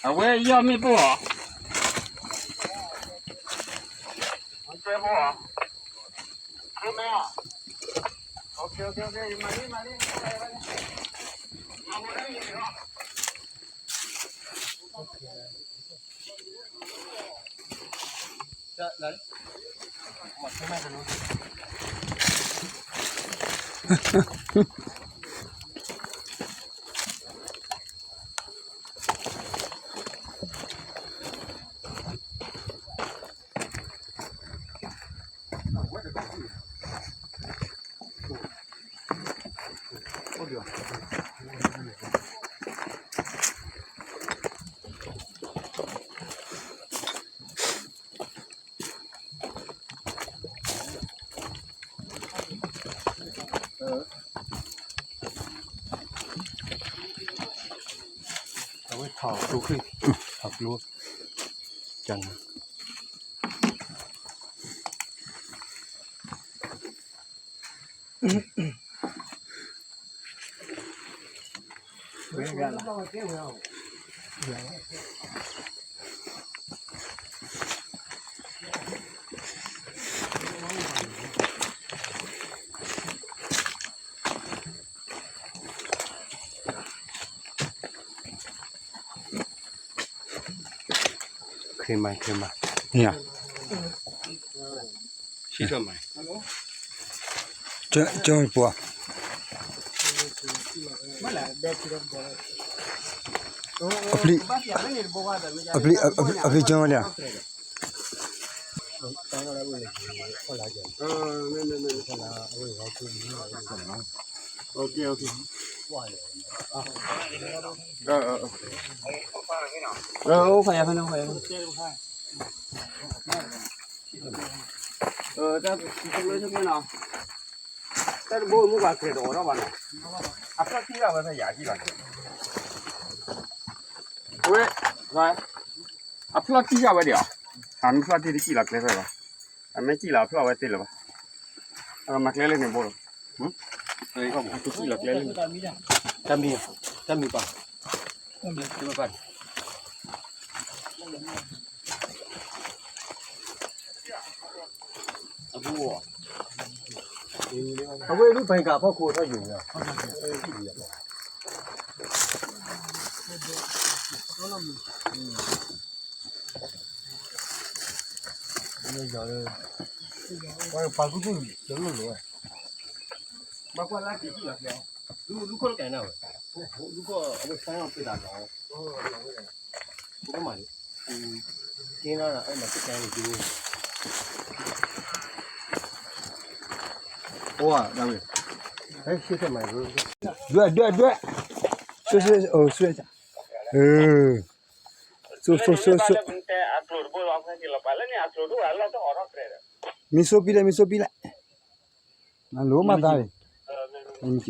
အဝဲယီၢ်မ့ၣ်ပိၢ်အီၤ, အဝဲထီၣ်ကျိချ့, ထီၣ်ကျိ, ကန ခ့မၤ ခ့မၤ, န့ၣ်, ကၠီပှၤ, အဖျံ, အဖျံ, အဖျံကၠီဝဲလၢ တၢ်တဘိမုၢ်ပှၤကျဲၤတအိးထီၣ်ဘၣ်နီၤ, အဖျီၣ်တံၢ်ဒၣ်ဝဲဖဲယၤကံၣ်လီၤ, ဝဲ, အဖျီၣ်တံၢ်ဒၣ်ဝဲဒၣ်အီၤ, အမ့ၢ်ဖျီၣ်တံၢ်တကံၣ်လီၤကျဲဖဲဘၣ်, အမ့ၢ်ကံၣ်လီၤအဖျီၣ်ဝဲသ့လၢၤဘၣ်, အမၤကျဲလၢန့ၣ်ဘိလီၤ, အကံၣ်လီၤကျဲလၢန့ၣ်, တၢ်မံၤ, တၢ်မံၤပၢ်, တၢ်မံၤပၢ် အဝဲဒၣ်ပှၤကဖီခိၣ်ထီၣ်ယိာ်ညါ, ပှၤကူၣ်ကူၣ်တလိၣ်လိၣ်ဝဲ, ဘၣ်ကွၢ်လၢက့ၤလီၤကျဲ, လူၢ်ခိၣ်လၢကဲနၤဝဲ, လူၢ်ခိၣ်အဝဲဆါအီၣ်ပ့ၤတၢ်လီၤ, ပကမၤလံ, ကဲနၤ အဲၣ်မၤစ့ၢ်ကဲန့ၣ်က့ၤ, အိၣ်ဒၣ်ဝဲ, ဒွဲၣ်ဒွဲၣ်ဒွဲၣ်, ဆိဆိ, ဆိ, ဆိ, ဆိ, ဆိ, မ့ၢ်ဆိပံလဲၣ် မ့ၢ်ဆိပံလဲၣ်, အလိၤမၤသးန့ၣ်, မ့ၢ်က့ၤ,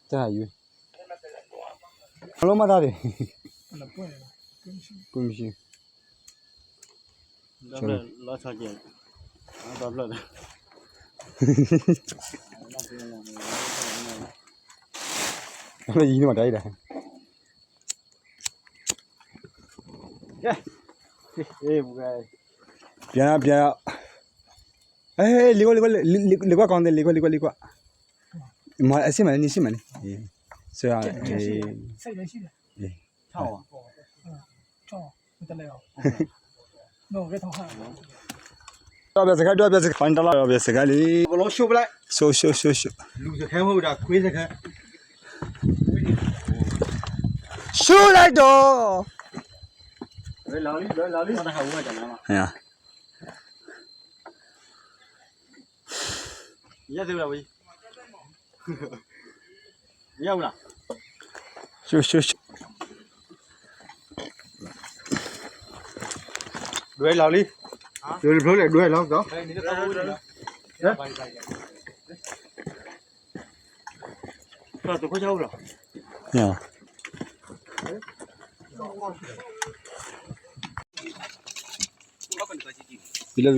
တၢ်ယွၤ, အလိၤမၤသးန့ၣ်, ပှ့ၤမံၤ လီၤဆီကဲး, တၢ်ဖျၢၣ်, တၢ်ဖျၢၣ်ယံၤန့ၣ်မတၤအံၤဒၣ်, ပျဲ, ပျဲ, လံကွၢ် လံကွၢ် လံကွၢ် လံကွၢ် လံကွၢ် လံကွၢ်, မ့ၢ်အစ့ၢ်မးန့ၣ် စ့ၢ်မးန့ၣ်, စ့ၢ်, ဒီးဘျဲစခါ ဒီးဘျဲစခါ ဖးနတၢ်လီၢ် ဒီးဘျဲစခါလံ, ဆိဆိဆိ, လူစခါ မ့ၢ်ဝဲဒၣ်ခွ့စခါ, ဆိလိုက်ဒီး, ဆိဆိဆိ, ဒွဲလီၤလံ, ဒွဲလီၤ, ဒွဲလီၤ, ပလၢ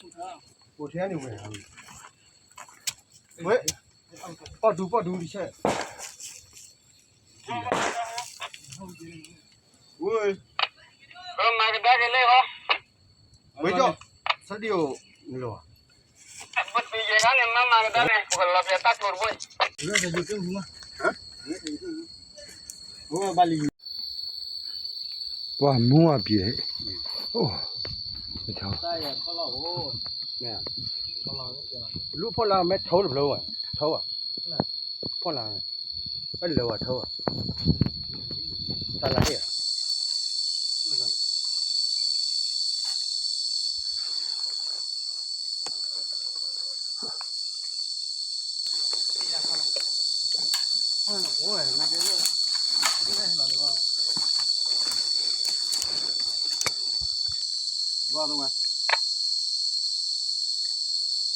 အိၣ်ထဲန့ၣ်ဝဲ, ဝဲ, ပီၣ်ဒူပီၣ်ဒူတဆဲး, ဝဲ, မၤကဒါက့ၤလၢ, ဝဲကၠီ, ဆဒံၣ်အိၣ်, ပတယဲခါန့ၣ် မၤမၤကဒါန့ၣ် ပကလီၤပျဲတၢ်ကျိၤတဘိ, ဘၣ်လံ ပှၤမူအပျဲၢ်, အိၣ်, လူဖီလာ်မဲထီတဖျိဝဲ, ထီ, ဖီလာ်, ဘၣ်လၢဝဲထီ, တၢ်လၢဟ့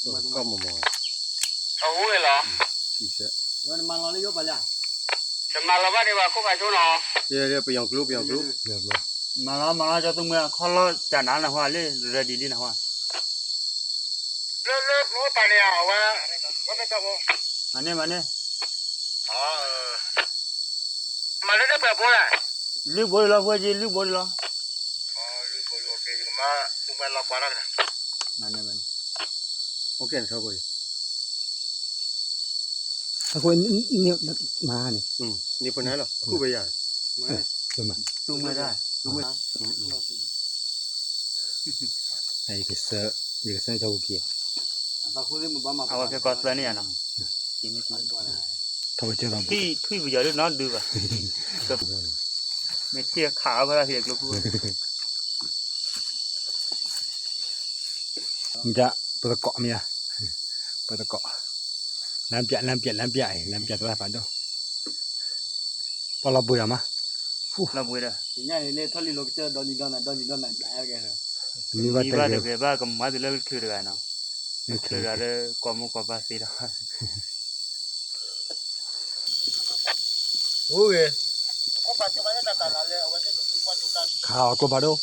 ၣ် ကီၢ်မမီၤ, အဝဲလီၤ, တမၤလီၤဘၣ်ဒံးဘၣ်ခိၣ်ဖးဆိနီၤ, ပယီၤကျိ ပယီၤကျိ, မၤလီၤမၤလီၤ ကၠီသူမွဲခီလီၤကနၤနဟါလံ ready လံနဟါ, လၢလၢကျိပာ်န့ၣ်အဝဲ, ဝဲမ့ၢ်ကၠီဖိ, မၤန့ၢ် မၤန့ၢ် မၤလၢတၢ်ပှဲၤဖိလဲၣ်, လုၢ်ဘိဒံးလီၤ ဖဲက့ၤလုၢ်ဘိဒံးလီၤ, မၤန့ၢ် မၤန့ၢ်, အဃိန့ၣ်, မၤန့ၢ်, န့ၣ်ပနၤလီၤ ကူၣ်ဝဲယၤ, သူမွဲတၢ်, သူမွဲ ယကဆၢ, ယကဆၢန့ၣ်တၢ်ဟူက့ၤ, အဝဲဖဲကီၢ်သၢန့ၣ်ယါနီၤ, ထီၣ်ကစၢၢ်ဒီး, ထွံၣ်ပယီၤဒ်နီဒုဘၣ်, မ့ၢ်ထံၣ်ခးအီၣ်ဘၣ်လၢဟံၣ်ကျိဖု, မ့ၢ်ဒၣ်, ပသကိးမ့ၢ်ဧါ, ပသကိး, လမ်းပြ, လမ်းပြ, လမ်းပြ, လမ်းပြသရၣ်ဖးဒိၣ်, ပှၤလီၤဘှံးဒီးမး, လီၤဘှံးဒီး, ညါန့ၣ်လၢထီၣ်လံလိာ်ကစၢၢ်ဒီနံၤဒီနၤ ဒီနံၤဒီနၤ, မ့ၢ်ဘၣ်တဂ့ၤဘၣ်ကမၤသုလၢကချုးတဂၤနီၤ, ကချုးတဂၤလၢကီၢ်မိၢ်ကီၢ်ပၢ်သ့ဒီး အိၣ်ဂ့ၤ, ခးအီၤကျိဖးဒိၣ်,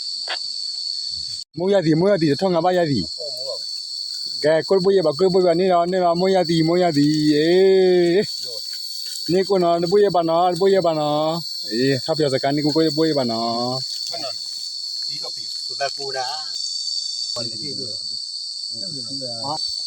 မိၢ်ယါသံး မိၢ်ယါသံး တထီၣ်ငါဘၣ်ယါသံး, ကဲ ကိၣ်တဘိယဲၢ်ဘၣ် ကိၣ်တဘိယဲၢ်ဘၣ် န့ၢ်ဒီး န့ၢ်ဒီး မိၢ်ယါသံး မိၢ်ယါသံး, အ့, န့ၢ်ကိၣ်နီၤ တဘိယဲၢ်ဘၣ်နီၤ တဘိယဲၢ်ဘၣ်နီၤ, အ့ ထီၣ်ပယီၤစကါ န့ၢ်ကိၣ်ကိၣ်တဘိယဲၢ်ဘၣ်နီၤ, သံထီၣ်ပယီၤ ပသးကိၣ်ဒၣ်, အ့